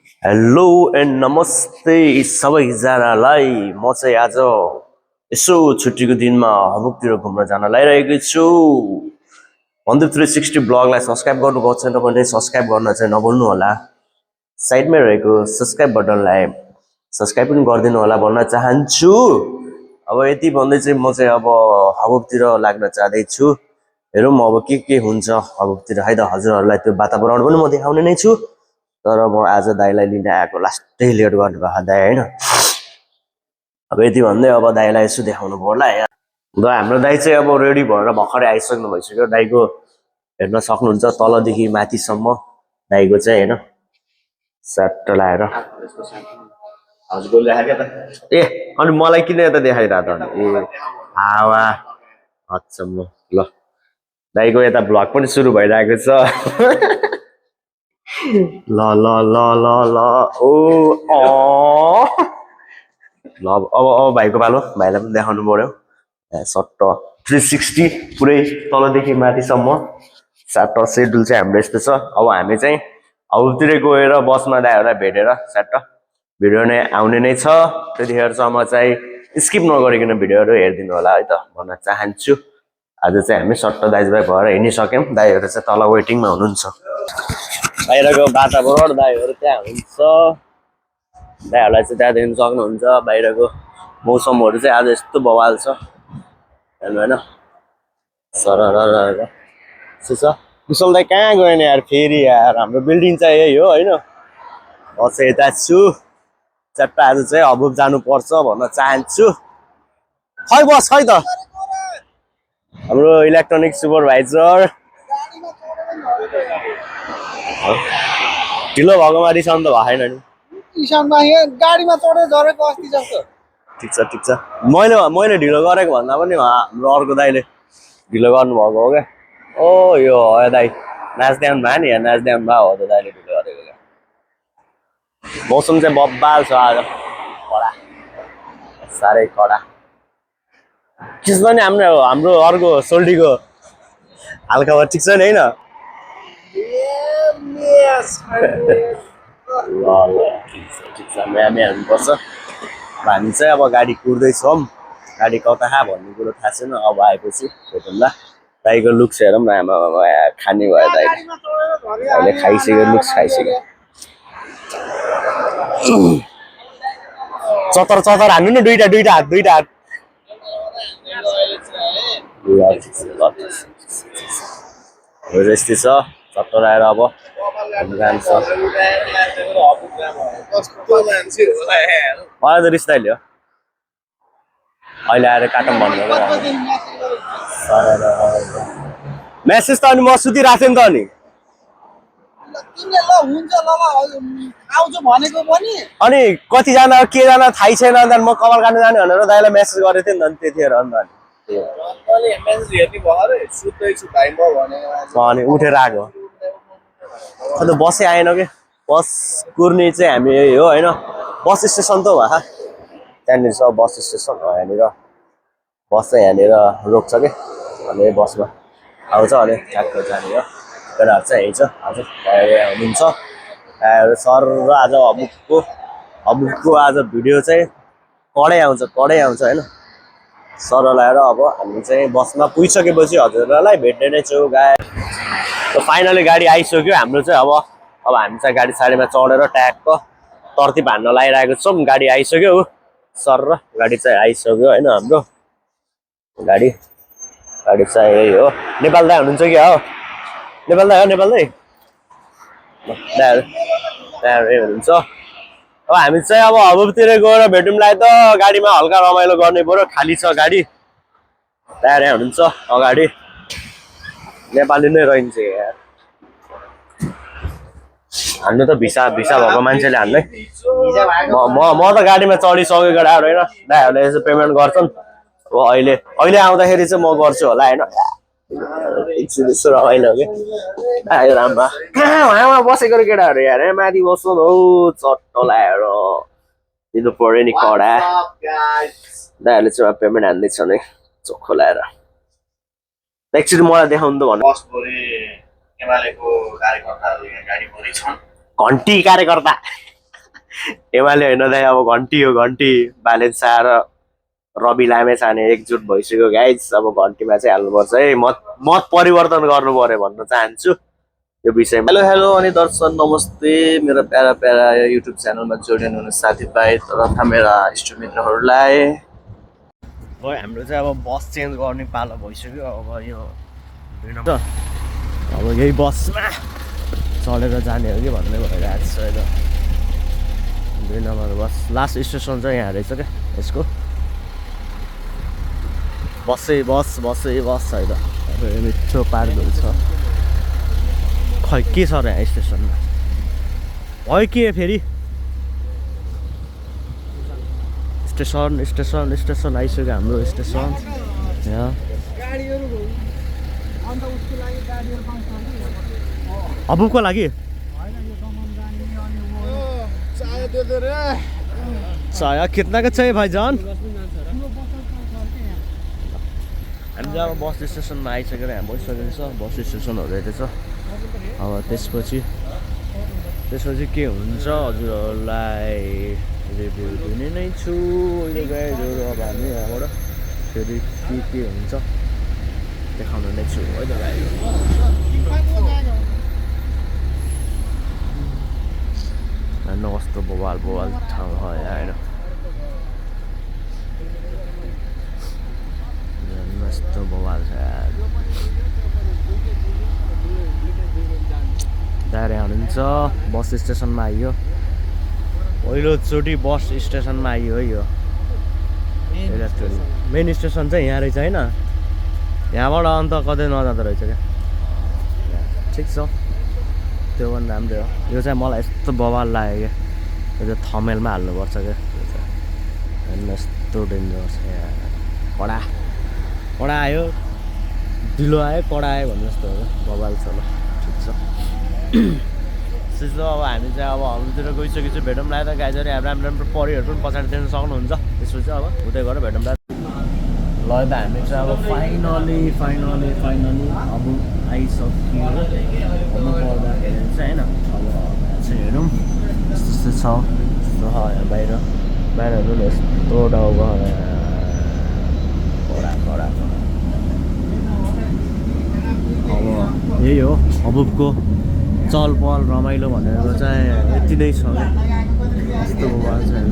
Hello and नमस्ते सबैजनालाई। म चाहिँ आज यसो छुट्टीको दिनमा हबुकतिर घुम्न जान लागिरहेको छु। 10360 ब्लगलाई सब्सक्राइब गर्नुभएको छैन भने सब्सक्राइब गर्न चाहिँ नभुल्नु होला। साइडमै रहेको सब्सक्राइब बटनलाई सब्सक्राइब पनि गरिदिनु होला भन्न चाहन्छु। अब यति भन्दै चाहिँ म चाहिँ अब हबुकतिर लाग्न चाहदैछु। हेरौँ अब के हुन्छ हबुकतिर है त। हजुरहरूलाई त्यो वातावरण पनि म देखाउने नै छु। तर म आज दाइलाई लिन आएको लास्टै लेट गर्नुभएको दाइ होइन। अब यति भन्दै अब दाइलाई यसो देखाउनु पर्ला यहाँ। र हाम्रो दाइ चाहिँ अब रेडी भएर भर्खरै आइसक्नु भइसक्यो। दाइको हेर्न सक्नुहुन्छ तलदेखि माथिसम्म दाइको चाहिँ होइन सर्ट लाएर। ए अनि मलाई किन यता देखाइरहेको त ए हावा अचम्म। ल दाइको यता भ्लग पनि सुरु भइरहेको छ। ल ल ल ल ल ओ ल अब भाइको पालो। भाइलाई पनि देखाउनु पर्यो। सट्ट 360 पुरै तलदेखि माथिसम्म सट्ट सेड्युल चाहिँ हाम्रो यस्तो छ। अब हामी चाहिँ हबुकतिर गएर बसमा दाइहरूलाई भेटेर सट्ट भिडियो नै आउने नै छ। त्यतिखेरसम्म चाहिँ स्किप नगरिकन भिडियोहरू हेरिदिनु होला है त भन्न चाहन्छु। आज चाहिँ हामी सट्ट दाइजभाइ भएर हिँडिसक्यौँ। दाइहरू चाहिँ तल वेटिङमा हुनुहुन्छ। बाहिरको वातावरण दाइहरू त्यहाँ हुन्छ। दाइहरूलाई चाहिँ त्यहाँ देख्न सक्नुहुन्छ। बाहिरको मौसमहरू चाहिँ आज यस्तो बवाल छ हेर्नु होइन। सरर छ कुशल दाइ कहाँ गयो नि यार फेरि यार। हाम्रो बिल्डिङ चाहिँ यही हो होइन। म चाहिँ यता छु। चट्ट आज चाहिँ हबुक जानुपर्छ भन्न चाहन्छु। खै बस खै त हाम्रो इलेक्ट्रोनिक सुपरभाइजर ढिलो भएकोमा रिसाउनु त भएन नि। गाडीमा चढेर झरेको अस्ति जस्तो। ठिक छ मैले ढिलो गरेको भन्दा पनि हाम्रो अर्को दाइले ढिलो गर्नुभएको हो क्या। ओ यो हो दाइ नाच्दै आउनु भयो नि यहाँ। नाच्दै आउनु भयो हो त दाइले ढिलो गरेको क्या। मौसम चाहिँ बब्बाल छ आज कडा साह्रै कडा। किस पनि हाम्रो अर्को सोल्टीको हालखबर ठिक छ नि होइन। ल ठिक छ म्याम हुनुपर्छ। हामी चाहिँ अब गाडी कुर्दैछौँ। गाडी कता भन्ने कुरो थाहा छैन। अब आएपछि भेटौँला। दाइको लुक्स हेरौँ न। आमा खाने भयो दाइले खाइसक्यो। लुक्स खाइसक्यो। चतर हान्नु न दुईटा हात यस्तै छ। चट्टर आएर अब जान्छ। मलाई त रिस दाइले हो अहिले आएर काटौँ भन्नु। मेसेज त अनि म सुतिरहेको थिएँ नि त अनि। अनि कतिजना केजना थाहै छैन। अन्त म कपाल काट्नु जाने भनेर दाइलाई मेसेज गरेको थिएँ नि त त्यतिखेर। अनि उठेर आएको अन्त बसै आएन कि। बस कुर्ने चाहिँ हामी यही हो होइन। बस स्टेसन त हो त्यहाँनिर छ बस स्टेसन हो यहाँनिर। बस चाहिँ यहाँनिर रोक्छ कि अनि बसमा आउँछ अनि ट्याक्क जाने हो। केटाहरू चाहिँ यही छ। आज हुनुहुन्छ सर र आज हबुकको आज भिडियो चाहिँ कडै आउँछ होइन। सर लगाएर अब हामी चाहिँ बसमा पुगिसकेपछि हजुरहरूलाई भेट्ने नै छु गाई। फाइनली गाडी आइसक्यो हाम्रो चाहिँ। अब हामी चाहिँ गाडी साडीमा चढेर ट्याक्क तर्तिप हान्न लागिरहेको छौँ। गाडी आइसक्यो सर र गाडी चाहिँ आइसक्यो होइन। हाम्रो गाडी चाहिँ यही हो। नेपाल दाइ हुनुहुन्छ कि हो। नेपाल दाइ दाइहरू हुनुहुन्छ। अब हामी चाहिँ अब हबुकतिर गएर भेटौँला त। गाडीमा हल्का रमाइलो गर्ने पऱ्यो। खाली छ गाडी। दाइहरू हुनुहुन्छ अगाडि। नेपाली नै रहन्छ यार। हान्नु त भिसा भएको मान्छेले हान्दै। म त गाडीमा चढिसकेको केटाहरू होइन। दाइहरूले यसो पेमेन्ट गर्छन्। अब अहिले आउँदाखेरि चाहिँ म गर्छु होला होइन। रमाइलो कि रामबा कहाँ बसेको केटाहरू यार। माथि बस्नु हौ चट्ट लाएर दिनु पर्यो नि कडा। दाइहरूले चाहिँ पेमेन्ट हान्दैछ नि चोखो लाएर। एकचोटि मलाई देखाउनु त भन्नु। घन्टी कार्यकर्ता एमाले होइन दाइ अब घन्टी हो घन्टी बालेन्सा र रवि लामेछाने एकजुट भइसक्यो गाइज अब घन्टीमा चाहिँ हाल्नुपर्छ है मत मत परिवर्तन गर्नु पर्यो भन्न चाहन्छु यो विषयमा हेलो हेलो अनि दर्शक नमस्ते मेरो प्यारा प्यारा युट्युब च्यानलमा जोडिनु हुने साथीभाइ तथा मेरा इष्टमित्रहरूलाई अब हाम्रो चाहिँ अब बस चेन्ज गर्ने पालो भइसक्यो अब यो अब यही बसमा चलेर जाने हो कि भन्ने भइरहेको छ अहिले 2 नम्बर बस लास्ट स्टेसन चाहिँ यहाँ रहेछ क्या यसको बसै बस छैन अब मिठो पार्कहरू छ खै के छ र यहाँ स्टेसनमा भयो के फेरि स्टेसन आइसक्यो हाम्रो स्टेसन यहाँ अबुको लागि चाय कितना का चाहिए भाइजान हामी चाहिँ अब बस स्टेसनमा आइसकेर यहाँ बसिसकेको छ बस स्टेसनहरू यतै छ अब त्यसपछि के हुन्छ हजुरहरूलाई रिभ्यू दिने नै छु अहिले गाइजहरू अब हामी यहाँबाट फेरि के हुन्छ देखाउनु नै छु है त गाइज हेर्नु कस्तो बवाल ठाउँ हो होइन यस्तो बवाल छ दाइरे आउनुहुन्छ बस स्टेसनमा आइयो पहिलोचोटि बस स्टेसनमा आइयो है यो मेन स्टेसन चाहिँ यहाँ रहेछ होइन यहाँबाट अन्त कतै नजाँदो रहेछ क्या ठिक छ त्यो पनि राम्रै हो यो चाहिँ मलाई यस्तो बवाल लाग्यो क्या यो चाहिँ थमेलमा हाल्नुपर्छ क्या यस्तो डेन्जर छ यहाँ कडा आयो ढिलो आयो कडा आयो भन्ने जस्तो हो बवाल छ ल ठिक छ अब हामी चाहिँ अब हलतिर गइसकेपछि भेटौँ लाग्यो त गाइजहरू अब राम्रो परिहरू पनि पछाडि देख्न सक्नुहुन्छ त्यसपछि अब उतै गएर भेटौँ ल त हामी चाहिँ अब फाइनली अब आइसक्यो भन्नु पर्दाखेरि चाहिँ होइन अब चाहिँ हेरौँ यस्तो छ यस्तो छ यहाँ बाहिर हेर्नु न यस्तो टाउको कडा अब यही हो अबुबको चल पल रमाइलो भनेको चाहिँ यति नै छ क्या यस्तो मोबाइल चाहिँ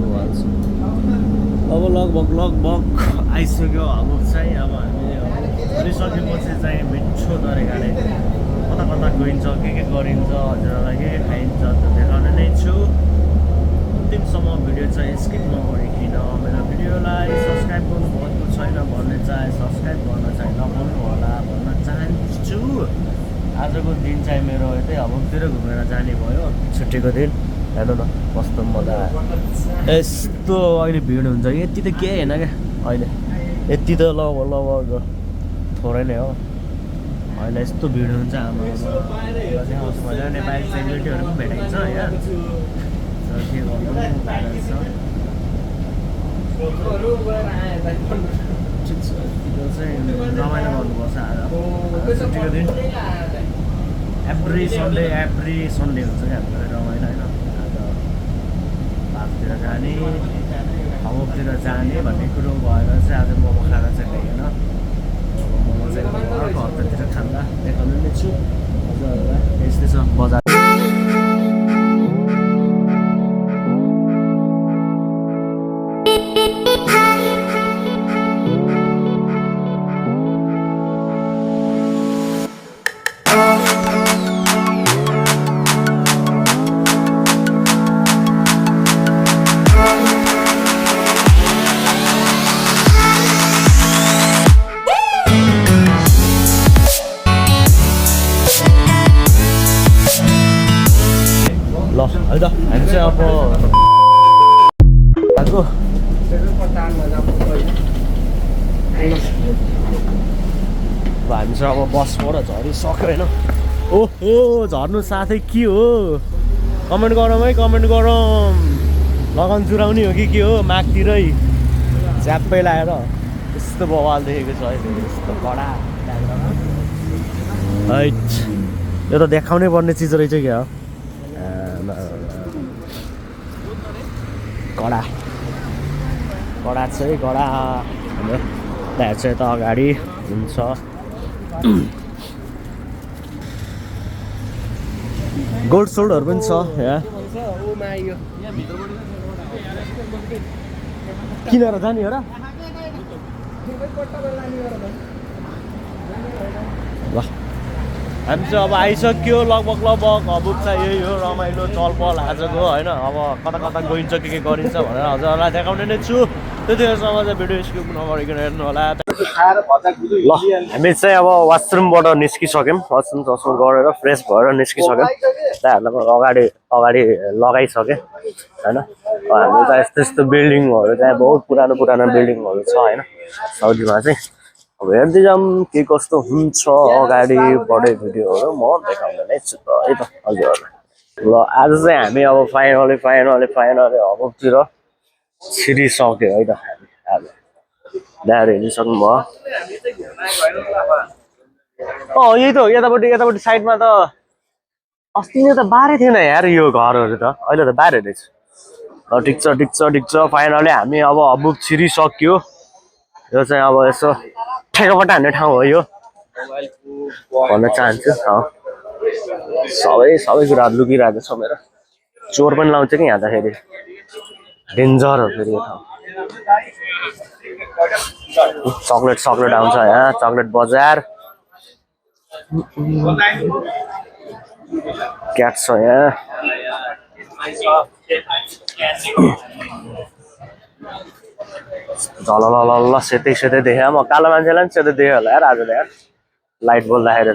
मोबाइल छ अब लगभग आइसक्यो अब चाहिँ अब हामीले गरिसकेपछि चाहिँ मिठो तरिकाले कता गइन्छ के गरिन्छ हजुरहरूलाई के खाइन्छ त्यो देखाउने नै छु अन्तिमसम्म भिडियो चाहिँ स्किप नगरिकन मेरो भिडियोलाई सब्सक्राइब गर्नुभएको छैन भन्ने चाहिँ सब्सक्राइब गर्न चाहिँ नभुल्नु होला भन्न चाहन्छु आजको दिन चाहिँ मेरो यतै हबुबतिर घुमेर जाने भयो छुट्टीको दिन हेर्नु न कस्तो मजा आयो यस्तो अहिले भिड हुन्छ यति त केही होइन क्या अहिले यति त लगभग थोरै नै हो अहिले यस्तो भिड हुन्छ आमा मैले नेपाली सेलिब्रिटीहरू पनि भेटाइन्छ यहाँ के गर्नु चाहिँ रमाइलो गर्नुपर्छ आज छुट्टीको दिन एभ्री सन्डे हुन्छ क्या हाम्रो रमाइलो होइन आज पार्कतिर जाने हबुबतिर जाने भन्ने कुरो भएर चाहिँ आज मोमो खान चाहिँ भएन मोमो चाहिँ अर्को हप्तातिर खाँदा देखाउनु नै छु हजुरहरूलाई यस्तै छ बजार है त हामी चाहिँ अब हामी चाहिँ अब बसबाट झरिसक्यो होइन ओहो झर्नु साथै के हो कमेन्ट गरौँ है कमेन्ट गरौँ लगन चुराउने हो कि के हो मागतिरै च्याप्पै लगाएर यस्तो बवाल देखेको छ अहिले यस्तो कडा यो त देखाउनै पर्ने चिज रहेछ क्या हो कडा कडा चाहिँ कडा हाम्रो दाइहरू चाहिँ यता अगाडि हुन्छ गोल्ड सोल्डहरू पनि छ यहाँ किनेर जाने हो र ल हामी चाहिँ अब आइसक्यो लगभग अब चाहिँ यही हो रमाइलो चलपल आजको होइन अब कता कता गइन्छ के गरिन्छ भनेर हजुरहरूलाई देखाउने नै छु त्यतिखेरसम्म चाहिँ भिडियो स्किप नगरिकन हेर्नु होला ल हामी चाहिँ अब वासरुमबाट निस्किसक्यौँ वासरुम गरेर फ्रेस भएर निस्किसक्यौँ दाइहरूलाई अगाडि लगाइसकेँ होइन हाम्रो त यस्तो यस्तो बिल्डिङहरू चाहिँ बहुत पुरानो बिल्डिङहरू छ होइन साउदीमा चाहिँ अब हेर्दै जाऊँ के कस्तो हुन्छ अगाडि बढे भिडियोहरू म देखाउने नै छु त है त हजुरहरूलाई ल आज चाहिँ हामी अब फाइनली अबतिर छिरिसक्यो है त हामी अब दाइहरू हेरिसक्नु भयो यही त हो यतापट्टि साइडमा त अस्ति नै त बाह्रै थिएन यार यो घरहरू त अहिले त बाह्रै रहेछ ल ठिक छ फाइनली हामी अब अबुक छिरिसक्यो यो चाहिँ अब यसो ठेकापट्टा हान्ने ठाउँ हो यो भन्न चाहन्छु सबै कुराहरू लुकिरहेको छ मेरो चोर पनि लाउँछ कि यहाँ त फेरि डेन्जर हो फेरि यो ठाउँ चक्लेट आउँछ यहाँ चक्लेट बजार क्याट छ यहाँ ल सेतै देखेँ म कालो मान्छेलाई पनि सेतै देखेँ होला यार आज यार लाइट बोल्दाखेरि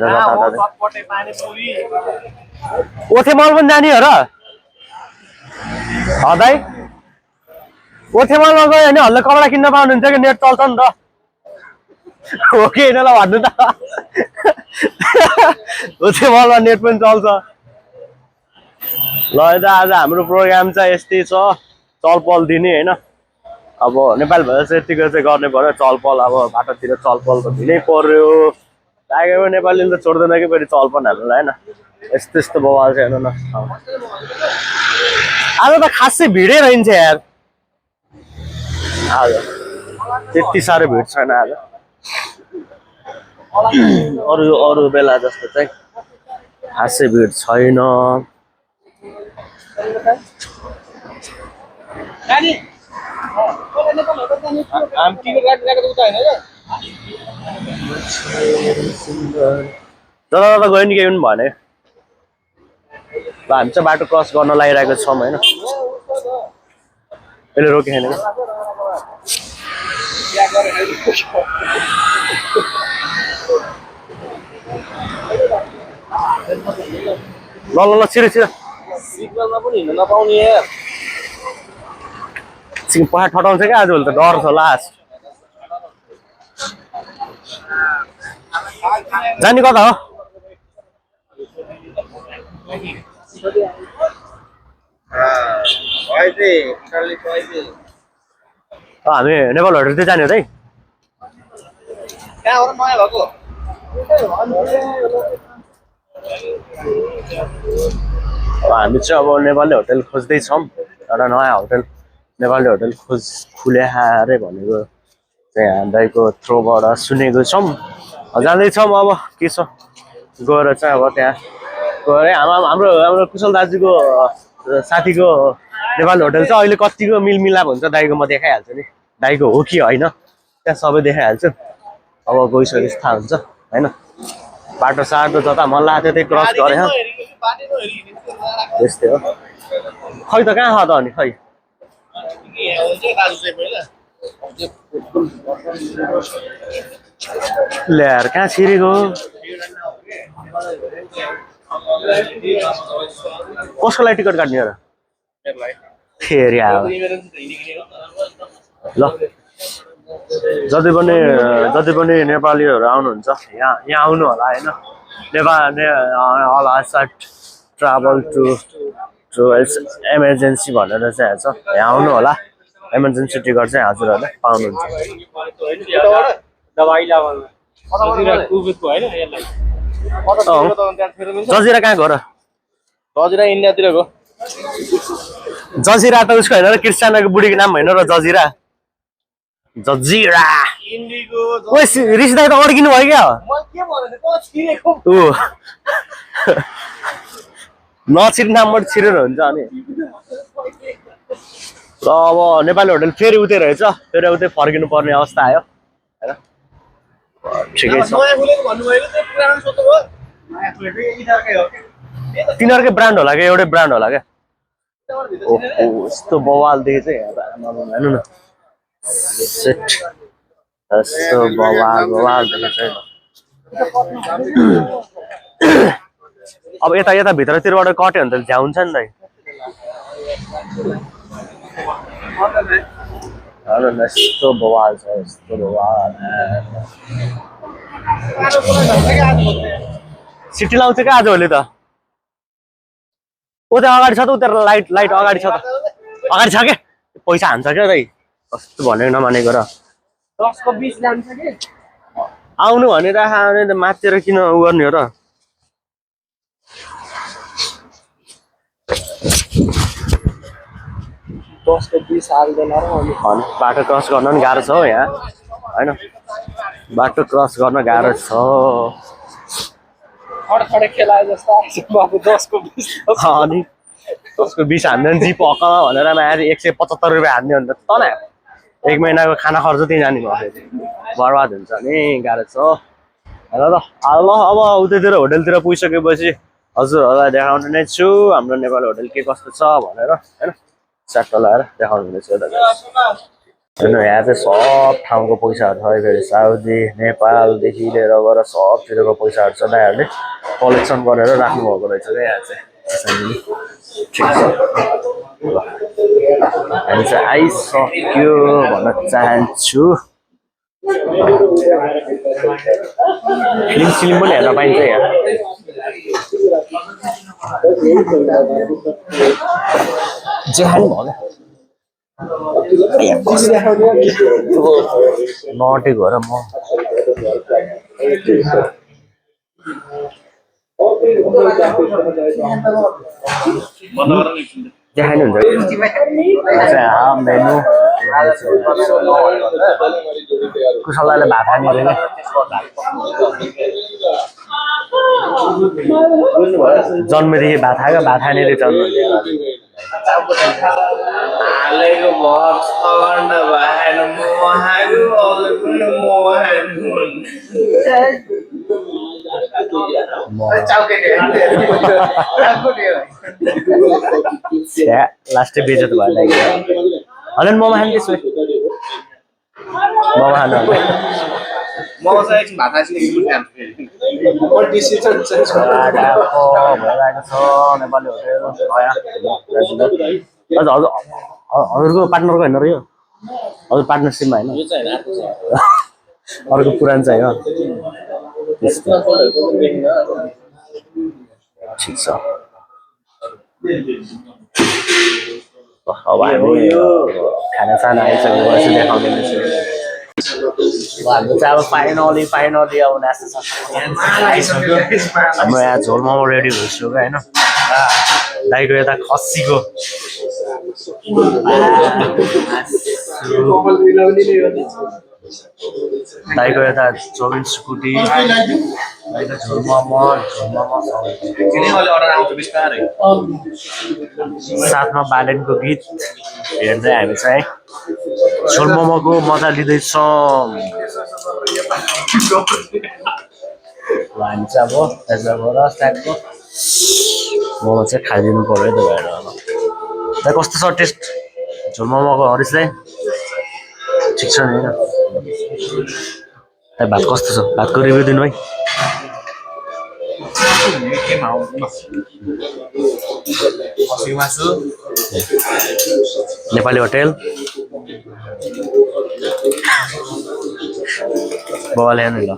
ओथे मल पनि जाने हो र दाइ ओथे मलमा गयो भने हल्ले कपडा किन्न पाउनुहुन्छ कि नेट चल्छ नि त हो कि होइन ल भन्नु त ओथे मलमा नेट पनि चल्छ ल त आज हाम्रो प्रोग्राम चाहिँ यस्तै छ चलपल दिने होइन अब नेपाल भएर चाहिँ यतिको चाहिँ गर्ने पर्यो चलपल अब बाटोतिर चलपल त दिनै पर्यो टाइगरमा नेपालीले त छोड्दैन कि फेरि चलपल हामीलाई होइन यस्तो बवाल चाहिँ हेर्नु न आज त खासै भिडै रहन्छ यार आज त्यति साह्रो भिड छैन आज अरू बेला जस्तो चाहिँ खासै भिड छैन जता गयो नि केही पनि भने हामी चाहिँ बाटो क्रस गर्न लागिरहेको छौँ होइन यसले रोकेन ल छिर सिग्नलमा पनि हिँड्न नपाउने यार पहाड ठटाउँछ क्या आजभोलि त डर छ लास्ट जाने कता हो हामी नेपाल होटल जाने हो त हामी चाहिँ अब नेपाली होटल खोज्दैछौँ एउटा नयाँ होटल नेपाली होटल खुले अरे भनेको चाहिँ हामीको थ्रोबाट सुनेको छौँ जाँदैछौँ अब के छ गएर चाहिँ अब त्यहाँ गएर हाम्रो कुशल दाजुको साथीको नेपाली होटल चाहिँ अहिले कतिको मिलमिलाप हुन्छ दाइको म देखाइहाल्छु नि दाइको हो कि होइन त्यहाँ सबै देखाइहाल्छु अब गइसकेपछि थाहा हुन्छ होइन बाटो साटो जता मन लाग्यो त्यही क्रस गरे त्यस्तै हो खै त कहाँ छ त अनि खै ल्याएर कहाँ छिरेको कसको लागि टिकट काट्ने र फेरि आयो ल जति पनि नेपालीहरू आउनुहुन्छ यहाँ आउनु होला होइन नेपाल ट्राभल टु इमर्जेन्सी भनेर चाहिँ छ यहाँ आउनु होला इमर्जेन्सी टिकट चाहिँ हजुरहरूले पाउनुहुन्छ जजिरा कहाँ गयो र जजिरा इन्डियातिरको जजिरा त उसको होइन र क्रिस्टियानोको बुढीको नाम होइन र जजिरा जजिरा इन्डीको ओइ ऋषि दाइ त अड्किनु भयो क्या म के भनेको छिरेको ऊ नछिर्ने नामबाट छिरेर हुन्छ अनि ल अब नेपाली होटल फेरि उतै रहेछ फेरि उतै फर्किनु पर्ने अवस्था आयो होइन ठिकै छ नयाँ खुलेको भन्नुभयो त्यो पुरानो सोध्नु भयो नयाँ खुलेको यिनीहरूकै हो तिनीहरूकै ब्रान्ड होला क्या एउटै ब्रान्ड होला क्या ओहो यस्तो बवाल देखेँ चाहिँ हेर्नु न सेट यस्तो बवाल देखेँ चाहिँ अब यता यता भित्रतिरबाट कट्यो भने त झ्याउ हुन्छ नि त यस्तो बवाल छ यस्तो बवाल सिटी लाउँछ क्या आज भोलि त उता अगाडि छ त उता लाइट अगाडि छ त अगाडि छ क्या पैसा हान्छ क्या दाइ कस्तो भनेको नमानेको र 10 को 20 लान्छ के आउनु भनेर आउने त मातेर किन उ गर्ने हो र 10 को 20 हाल्दैन र अनि बाटो क्रस गर्न पनि गाह्रो छ हो यहाँ होइन बाटो क्रस गर्न गाह्रो छ खडखडे खेलाए जस्तो आएछ बाबु 10 को 20 अनि 10 को 20 हान्दैन जिप हकमा भनेर आज 175 रुपियाँ हान्ने भने त तल एक महिनाको खाना खर्च त्यहीँ जाने भयो बर्बाद हुन्छ नि गाह्रो छ हेर ल अब उतैतिर होटलतिर पुगिसकेपछि हजुरहरूलाई देखाउने नै छु हाम्रो नेपाल होटल के कस्तो छ भनेर होइन च्याट्ट लगाएर देखाउनु हुनेछ होइन यहाँ चाहिँ सब ठाउँको पैसाहरू छ फेरि साउदी नेपालदेखि लिएर गएर सबतिरको पैसाहरू छ दाइहरूले कलेक्सन गरेर राख्नु भएको रहेछ क्या यहाँ चाहिँ ठिक छ ल हामी चाहिँ आइसक्यो भन्न चाहन्छु फिल्म सिल्म पनि हेर्न पाइन्छ यहाँ जे खानु भयो नटेको र म जे खानुहुन्छ मेनु कुशललाई भात खाने अरे जन्मेदेखि भात खाएको भात खाने अरे जन्म लास्टै बेजत भयो होला नि मोमो खानु त्यसो मोमो खानु भइरहेको छ नेपाली होटेल हजुरको पार्टनरको होइन र यो हजुर पार्टनरसिपमा होइन अर्को पुरानो चाहिँ हो ठिक छ अब हामी खानासाना आइसकेपछि देखाउने हाम्रो चाहिँ अब फाइनली अब नाच्छ हाम्रो यहाँ झोल मोमो रेडी भइसक्यो क्या होइन दाइको यता खसीको दाइको यता चौबिन स्कुटी दाइको झोल मोमो साथमा बालेनको गीत हेर्दै हामी चाहिँ झोल मोमोको मजा लिँदैछौँ हामी चाहिँ अब यताबाट स्ट्याकको मोमो चाहिँ खाइदिनु पर्यो त भएर दाइ कस्तो छ टेस्ट झोल मोमोको हरिसलाई ठिक छ नि होइन भात कस्तो छ भातको रिभ्यू दिनु भाइ नेपाली होटेल बाबाले हेर्नु ल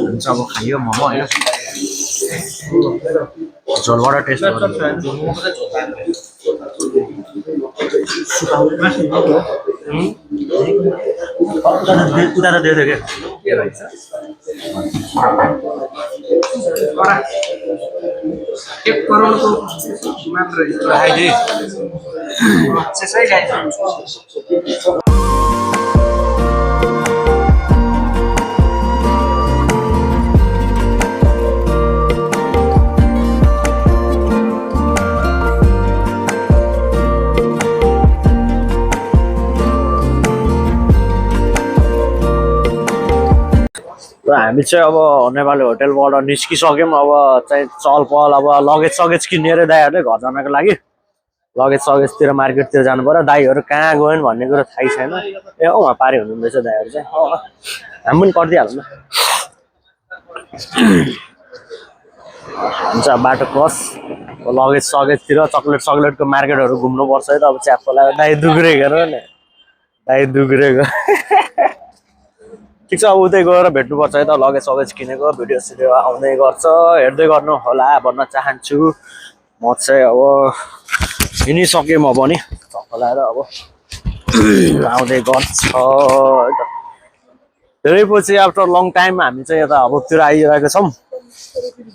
हुन्छ अब खाइयो मोमो होइन झोलबाट टेस्ट गर्नु उता त दियो के एक करोडको मात्र आइदि त्यसै गाई र हामी चाहिँ अब नेपाली होटेलबाट निस्किसक्यौँ अब चाहिँ चहल पहल अब लगेज सगेज किनेर दाइहरूले घर जानको लागि लगेज सगेजतिर मार्केटतिर जानु पर्यो दाइहरू कहाँ गयो भन्ने कुरो थाहै छैन ए उहाँ पारि हुनुहुँदैछ दाइहरू चाहिँ हामी पनि कटिदिइहालौँ न हुन्छ बाटो क्रस लगेज सगेजतिर चक्लेट सक्लेटको मार्केटहरू घुम्नुपर्छ है त अब च्याप्पो लाग्यो दाइ दुग्रेको हेर न दाइ दुग्रेको ठिक छ अब उतै गएर भेट्नुपर्छ है त लगेज सगेज किनेको भिडियो सिडियो आउँदै गर्छ हेर्दै गर्नु होला भन्न चाहन्छु म चाहिँ अब हिँडिसकेँ म पनि चक्कर लगाएर अब आउँदै गर्छ है त धेरै पछि आफ्टर लङ टाइम हामी चाहिँ यता हबतिर आइरहेको छौँ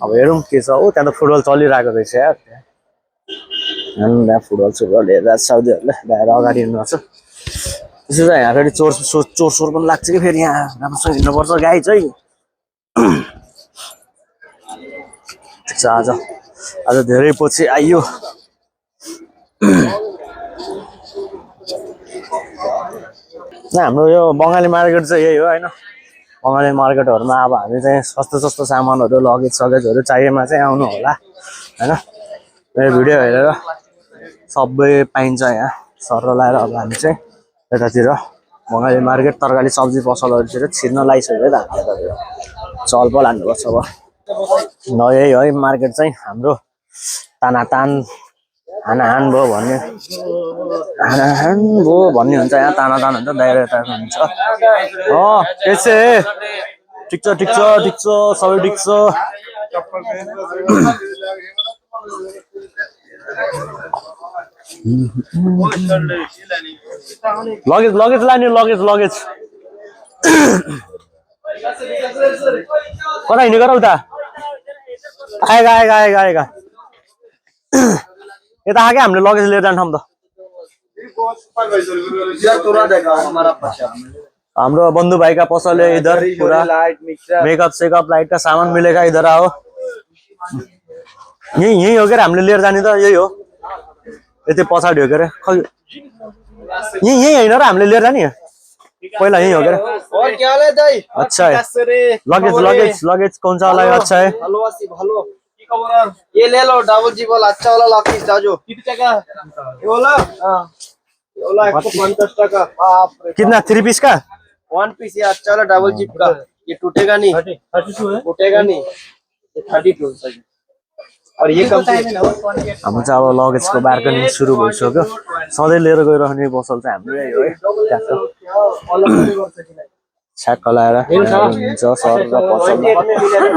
अब हेरौँ के छ हो त्यहाँ त फुटबल चलिरहेको रहेछ यार त्यहाँ फुटबल सुटबल हेरेर साउदीहरूले ल्याएर अगाडि हिँड्नुपर्छ त्यसो चाहिँ यहाँ फेरि चोर सोर पनि लाग्छ कि फेरि यहाँ राम्रोसँग हिँड्नुपर्छ गाई चाहिँ ठिक छ आज धेरै पछि आइयो हाम्रो यो बङ्गाली मार्केट चाहिँ यही हो होइन बङ्गाली मार्केटहरूमा अब हामी चाहिँ सस्तो सस्तो सामानहरू लगेज सगेजहरू चाहिएमा चाहिँ आउनु होला होइन मेरो भिडियो हेरेर सबै पाइन्छ यहाँ सर लाएर अब हामी चाहिँ यतातिर बङ्गाली मार्केट तरकारी सब्जी पसलहरूतिर छिर्न लागिसक्यो त हामी यतातिर चहल पहल हान्नुपर्छ अब यही है मार्केट चाहिँ हाम्रो तानातान हानाहान भयो भन्ने हानाहान भयो भन्ने हुन्छ यहाँ तानातान हुन्छ दाइरे यता हुन्छ त्यसै ठिक छ ठिक छ ठिक छ सबै ठिक छ लगेज लगेज लाने लगेज लगेज कता हिँडेको र उता आएगा आएगा आएगा आएगा यता आगे हामीले लगेज लिएर जाने ठाउँ त हाम्रो बन्धु भाई का पसल है इधर पूरा मेकअप सेकअप लाइट का सामान मिलेगा इधर आओ यही यही हो क्या हामीले लिएर जाने त यही हो यति पछाडि हो के अरे खै यही यही होइन र हामीले लिएर जाने पहिला यही हो क्या और क्या हाल है दाई अच्छा है लगेज लगेज लगेज कौन सा वाला है अच्छा है ভালো আছি ভালো কি খবর ये ले लो डबल जी वाला अच्छा वाला लकीज दाजो कितने टाका ये वाला हां ये वाला 150 টাকা बाप रे कितना 3 पीस का वन पीस ये अच्छा वाला डबल जिप का ये टूटेगा नहीं 32 है टूटेगा नहीं ये 32 है और ये कम हाम्रो चाहिँ अब लगेजको बार्गेनिङ सुरु भइसक्यो सधैँ लिएर गइरहने पसल चाहिँ हाम्रो यही हो है छ्याक्क लाएर हुन्छ सर र पसल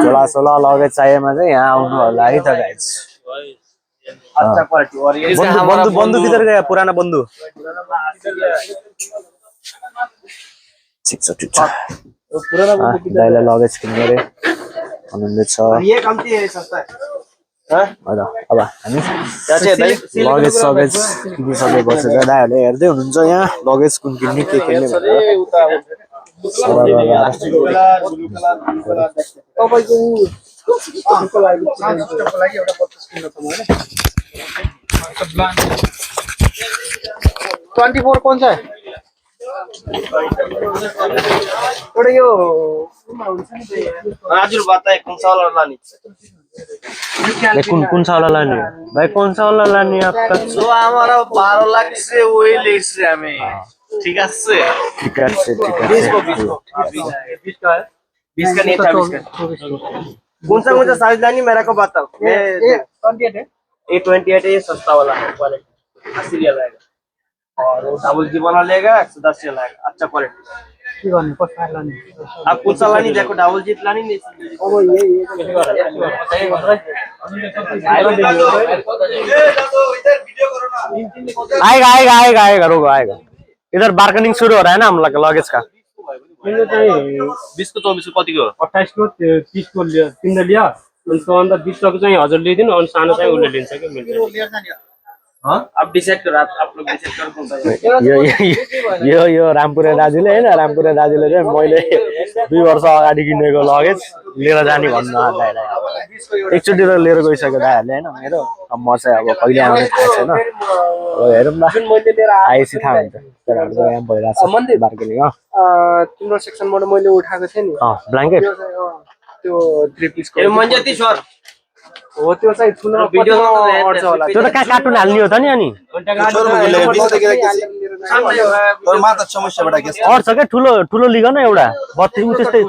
झोला सोला लगेज चाहिएमा चाहिँ यहाँ आउनु होला है त गाइज अच्छा क्वालिटी और ये बंधु बंधु किधर गया पुराना बंधु ठीक छ पुराना दाइले लगेज किन्ने रे भन्नुहुँदैछ ये कम्ती है सस्ता है अब हामी लगेज सगेज किनिसकेपछि चाहिँ दाइहरूले हेर्दै हुनुहुन्छ यहाँ लगेज कुन किन्ने के किन्ने ट्वेंटी फोर कौन सा है थोड़ा यो हजुर बताए कौन सा वाला लानी कौन सा वाला लानी है भाई कौन सा वाला लानी है आपका जो हमारा 12 लाख से वही ले से हमें ठीक है से 20 का है 20 का नहीं था 20 का कौन सा साइज लानी मेरा को बताओ ये 28 है ये 28 है ये सस्ता वाला है क्वालिटी 80 रियल आएगा और वो डबल जी वाला लेगा 110 रियल आएगा अच्छा क्वालिटी आप कौन सा लानी देखो डबल जीप लानी नहीं ओ ये आएगा आएगा आएगा आएगा रोको आएगा इधर बार्गेनिंग शुरू हो रहा है ना हम लोग लगेज का। मैले चाहिँ 20 को 24 को कतिको 28 को 30 को तिमीले लियो अनि त्योभन्दा 20 को चाहिँ हजुर लिदिनु अनि सानो चाहिँ उसले लिन्छ के मिल्छ अब डिसाइड करो आप लोग डिसाइड करो कौन सा यो रामपुरे दाजुले हैन रामपुरे दाजुले चाहिँ मैले 2 वर्ष अगाडि किनेको लगेज लिएर जाने भन्नु दाइलाई एकचोटि त लिएर गइसक्यो दाइहरुले हैन मेरो अब म चाहिँ अब कहिले आउने थाहा छैन अब हेरौँ न आएपछि थाहा हुन्छ तरहरुको यहाँ भइराछ बार्गेनिङ तिम्रो सेक्सनबाट मैले उठाएको थिएँ नि ब्ल्याङ्केट त्यो 3 पिसको ए मन्जती सर हो त्यो चाहिँ ठुलो भिडियोमा अड्छ होला त्यो त कार्टुन हाल्ने हो त नि अनि अड्छ के ठुलो ठुलो लिग न एउटा 32 त्यस्तै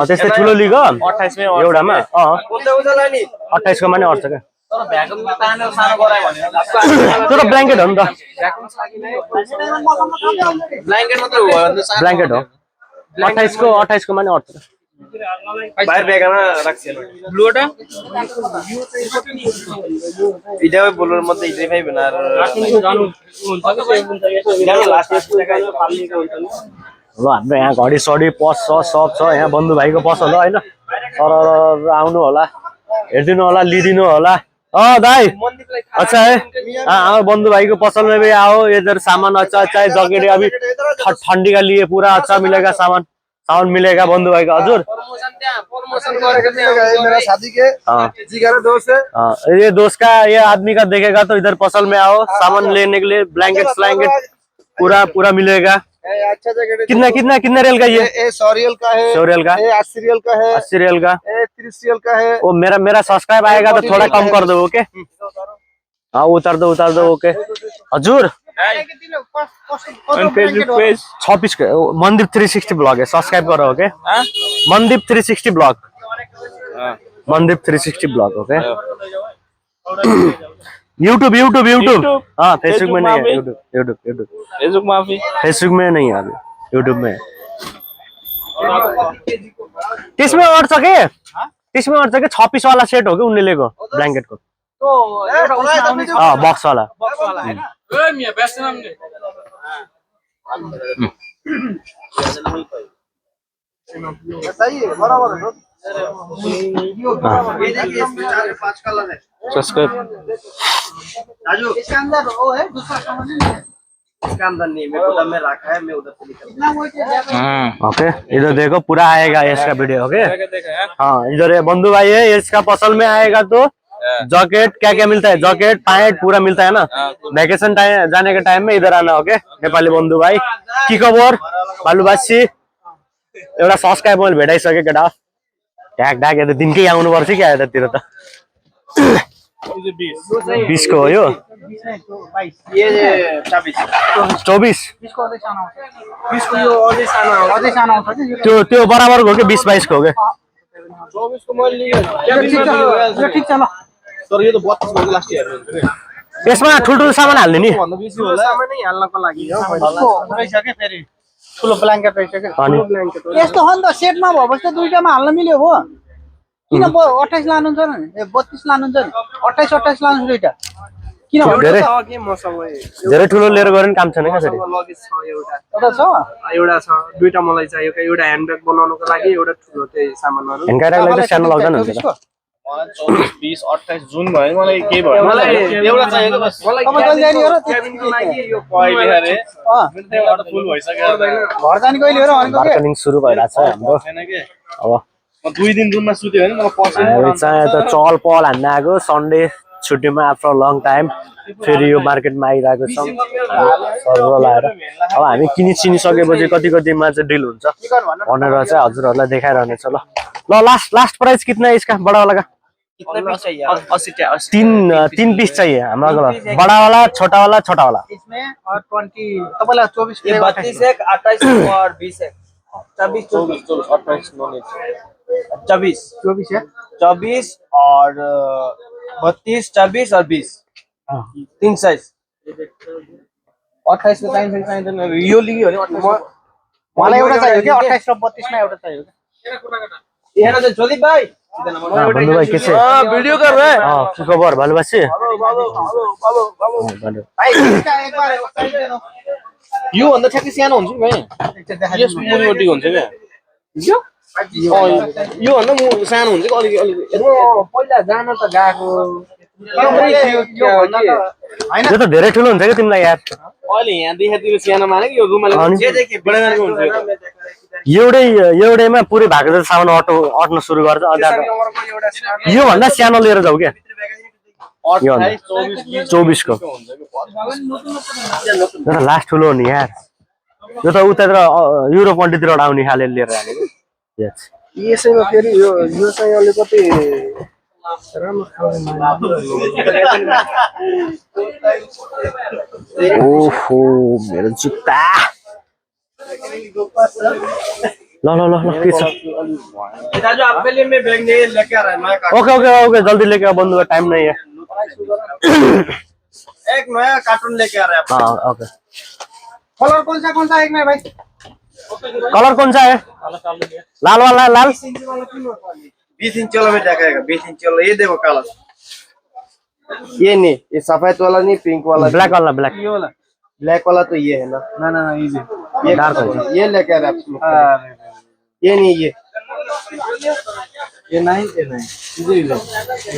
त्यस्तै ठुलो लिग 28 मै एउटामा 28 को माने अड्छ के तर भ्याकुम तानेर सानो गरायो भने त्यो त ब्ल्याङ्केट हो नि त ब्ल्याङ्केट मात्र हो ब्ल्याङ्केट हो 28 को माने अड्छ बाहिर ब्यागमा राख्छ ब्लुटा इडा बोलर मध्ये इडे फाइ बनाएर राख्नु जानु हुन्छ के लास्ट फाल्नेको हुन्छ नि ल हाम्रो यहाँ घडी सडी पस सब छ यहाँ बन्धु भाइको पसल हो हैन सर आउनु होला हेर्दिनु होला लिदिनु होला दाई अच्छा है हाँ बंधु भाई को पसल में भी आओ इधर सामान अच्छा अच्छा है जैकेट अभी ठंडी का लिए पूरा अच्छा मिलेगा सामान सामान मिलेगा बंधु भाई का हजूर मेरा शादी के जिगर दोस्त है ये दोस्त का ये आदमी का देखेगा तो इधर पसल में आओ सामान लेने के लिए ब्लैंकेट ब्लैंकेट पूरा पूरा मिलेगा अच्छा जगह कितना कितना कितना रियल का ये 100 रियल का है 100 रियल का 80 रियल का है 80 रियल का 30 रियल का है वो मेरा सब्सक्राइब आएगा तो थोड़ा कम कर दो ओके हाँ उतार दो ओके हजूर पेज 26 मनदीप 360 ब्लॉग है सब्सक्राइब करो okay Mandeep 360 blog Mandeep 360 blog okay YouTube हाँ फेसबुक में नहीं है यूट्यूब फेसबुक में नहीं है अभी यूट्यूब में त्यसमै अड्छ के 26 वाला सेट हो कि उनले लिएको ब्ल्याङ्केट को बक्स वाला सब्सक्राइब इसका अंदर वो है दूसरा सामान नहीं है इसका अंदर नहीं मैं गोदाम में रखा है मैं उधर से निकल ओके इधर देखो पूरा आएगा इसका वीडियो ओके हाँ इधर ये बंधु भाई है इसका पसल में आएगा तो जैकेट क्या क्या मिलता है जैकेट पैंट पूरा मिलता है ना वैकेशन टाइम जाने के टाइम में इधर आना ओके नेपाली बंधु भाई की खबर बालुबासी एउटा सब्सक्राइब मैले भेटाइसके केटा ढ्याक ढ्याक यता दिनकै आउनु पर्छ क्या यतातिर त 20 को हो यो ये 24 त्यो बराबरको हो कि 20-22 को हो कि 24 को मैले लियो ठीक छ ल तर यो त 32 को लास्ट इयर यसमा ठुलठुलो सामान हाल्ने नि भन्दा बेसी होला सामान नै हाल्नको लागि रहेछ के फेरि ठुलो ब्ल्याङ्केट रहेछ के ठुलो ब्ल्याङ्केट यस्तो हो नि त सेटमा भएपछि त दुईटामा हाल्न मिल्यो हो किन 28 लानुहुन्छ नि 32 लानुहुन्छ नि 28 लानुहुन्छ दुईटा किन धेरै के मसँग धेरै ठुलो लिएर गरे नि काम छैन कसरी लगेज छ एउटा छ दुईटा मलाई चाहियो एउटा ह्यान्डब्याग बनाउनको लागि एउटा ठुलो त्यही सामानहरु ह्यान्डब्याग लागि सानो लाग्दैन हुन्छ त 24 20 28 जुन भयो मलाई के भयो मलाई एउटा चाहिएको बस मलाई तपाईँ कहिले जाने हो र दिनको लागि यो पहिले अरे मेरो एउटा फुल भइसक्यो घर जाने कहिले हो र भनेको के बार्गेनिङ सुरु भइराछ हाम्रो छैन के अब म 2 दिन रुममा सुत्यो भने मलाई पर्छ चाहिँ त चल पल हान्न आएको सन्डे छुट्टीमा आफ्टर लङ टाइम फेरि यो मार्केटमा आइरहेको छौँ सर्भर लाएर अब हामी किनिसकेपछि कति कतिमा चाहिँ डिल हुन्छ भनेर चाहिँ हजुरहरूलाई देखाइरहने छ ल लास्ट प्राइस कितना है इसका बड़ा वाला का कितना पीस चाहिए 80 तीन पीस चाहिए हमारा बड़ा वाला छोटा वाला इसमें और 20 तपाईलाई 24 ये 32 है 28 और 20 है 24 28 नॉन 24 है 24 और 32 24 और 20 तीन साइज 28 को चाहिन्छ यो लियो भने मलाई एउटा चाहियो के 28 र 32 मा एउटा चाहियो के यहाँ से ज्योति भाई बंधु भाई कैसे वीडियो कर रहे हैं की खबर भालुबासी भाई इसका एक बार साइड दे दो योभन्दा ठ्याक्कै सानो हुन्छ कि भाइ यसको मुनिपट्टि हुन्छ क्या योभन्दा सानो हुन्छ कि अलिक अलिक पहिला जान त गएको यो त धेरै ठुलो हुन्छ कि तिमीलाई यार अहिले यहाँ देखातिर सानो माने कि यो रुमाले हुन्छ एउटैमा पुरै भएको जस्तो सामान अट्न सुरु गर्छ यो भन्दा सानो लिएर जाऊ क्या 24 को लास्ट ठुलो हो नि यार यो त उतातिर युरोप कन्ट्रीतिर आउने खाले लिएर आएको यसैमा फेरि यो चाहिँ अलिकति ओहो मेरो जुत्ता ल ल ल ल के छ ओके ओके ओके जल्दी लेके आओ बंधु टाइम नहीं है एक नया कार्टून लेके आ रहा है हाँ ओके कलर कौन सा एक में भाई कलर कौन सा है लाल वाला लाल 20 इंच वाला में दिखाएगा 20 इंच वाला ये देखो कलर ये नहीं ये सफेद वाला नहीं पिंक वाला ब्लैक वाला ब्लैक ये वाला ब्लैक वाला तो ये है ना ना इजी ये डार्क वाला ये लेके आ रहा है ये नहीं ये नहीं इजी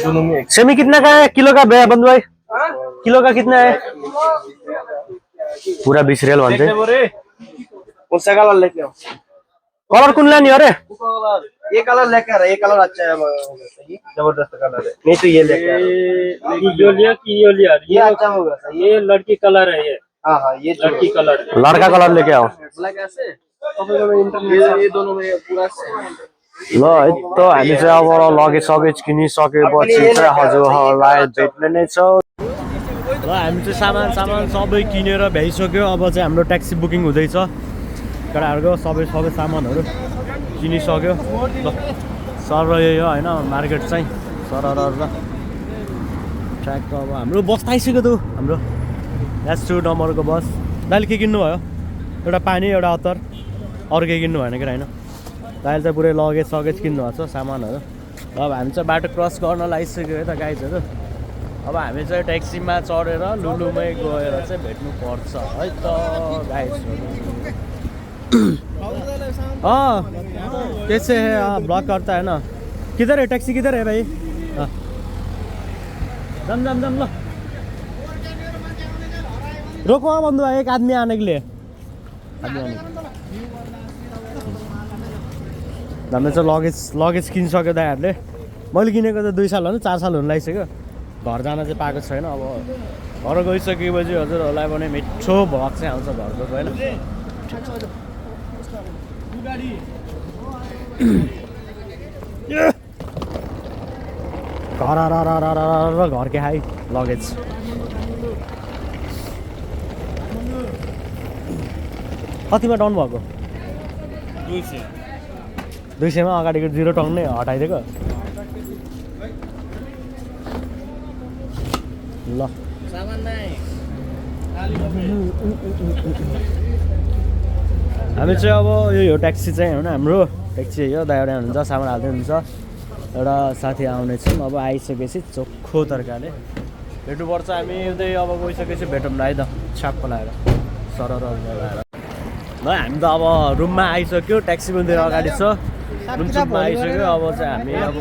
दोनों में सेमी कितना का है किलो का बंधु भाई किलो का कितना है पूरा 20 रियल भन्छ कौन सा कलर लेके आओ कलर कुन लाने अरे ये कलर लेके आ रहा है ये कलर अच्छा है सही जबरदस्त कलर है नहीं तो ये लेके आ रहा यो लिया कि यो लिया ये अच्छा होगा सही ये लड़की कलर है ये हाँ ये लड़की कलर है लड़का कलर लेके आओ ब्लैक ऐसे ये दोनों में पूरा ल यस्तो हामी चाहिँ अब लगेज किनिसकेपछि चाहिँ हजुरहरूलाई भेट्ने नै छ ल हामी चाहिँ सामान सबै किनेर भ्याइसक्यो अब चाहिँ हाम्रो ट्याक्सी बुकिङ हुँदैछ केटाहरूको सबै सामानहरू किनिसक्यो ल सर यही हो होइन मार्केट चाहिँ सर ट्र्याक त अब हाम्रो बस त आइसक्यो त हाम्रो S2 नम्बरको बस दाइले के किन्नु भयो एउटा पानी एउटा अत्तर अरू केही किन्नु भएन कि होइन दाइले चाहिँ पुरै लगेज किन्नु भएको छ सामानहरू अब हामी चाहिँ बाटो क्रस गर्न लागिसक्यो है त गाइजहरू अब हामी चाहिँ ट्याक्सीमा चढेर लुलुमै गएर चाहिँ भेट्नु पर्छ है त गाइजहरू कैसे है ब्लॉक करता है ना किधर है टैक्सी किधर है भाई दम लो रोको वहाँ बंधु एक आदमी आने के लिए हामीले चाहिँ लगेज किनिसक्यो दाइहरूले मैले किनेको त 2 साल हो 4 साल हुन लागिसक्यो घर जान चाहिँ पाएको छैन अब घर गइसकेपछि हजुरहरूलाई पनि मिठो भ्लग चाहिँ आउँछ घरको होइन घर के हाई लगेज कतिमा डाउन भएको 200 मा अगाडिको 0 टन नै हटाइदिएको ल हामी चाहिँ अब यो ट्याक्सी चाहिँ होइन हाम्रो ट्याक्सी हो दाइबाट हुनुहुन्छ सामान हाल्दै हुन्छ एउटा साथी आउनेछौँ अब आइसकेपछि चोखो तरिकाले भेट्नुपर्छ हामी उतै अब गइसकेपछि भेटौँ न है त छाप्प लगाएर सरर लगाएर ल हामी त अब रुममा आइसक्यो ट्याक्सी पनि धेरै अगाडि छ रुममा आइसक्यो अब चाहिँ हामी अब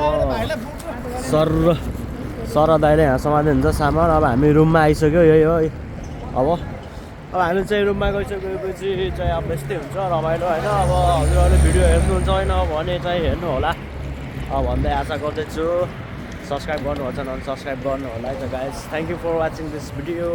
सर दाइले यहाँ समात्दै हुन्छ सामान अब हामी रुममा आइसक्यो यही हो अब हामी चाहिँ रुममा गइसकेपछि चाहिँ अब यस्तै हुन्छ रमाइलो होइन अब हजुरहरूले भिडियो हेर्नुहुन्छ होइन भने चाहिँ हेर्नु होला भन्दै आशा गर्दैछु सब्सक्राइब गर्नु होला नन सब्सक्राइब गर्नु होला है त guys thank you for watching this video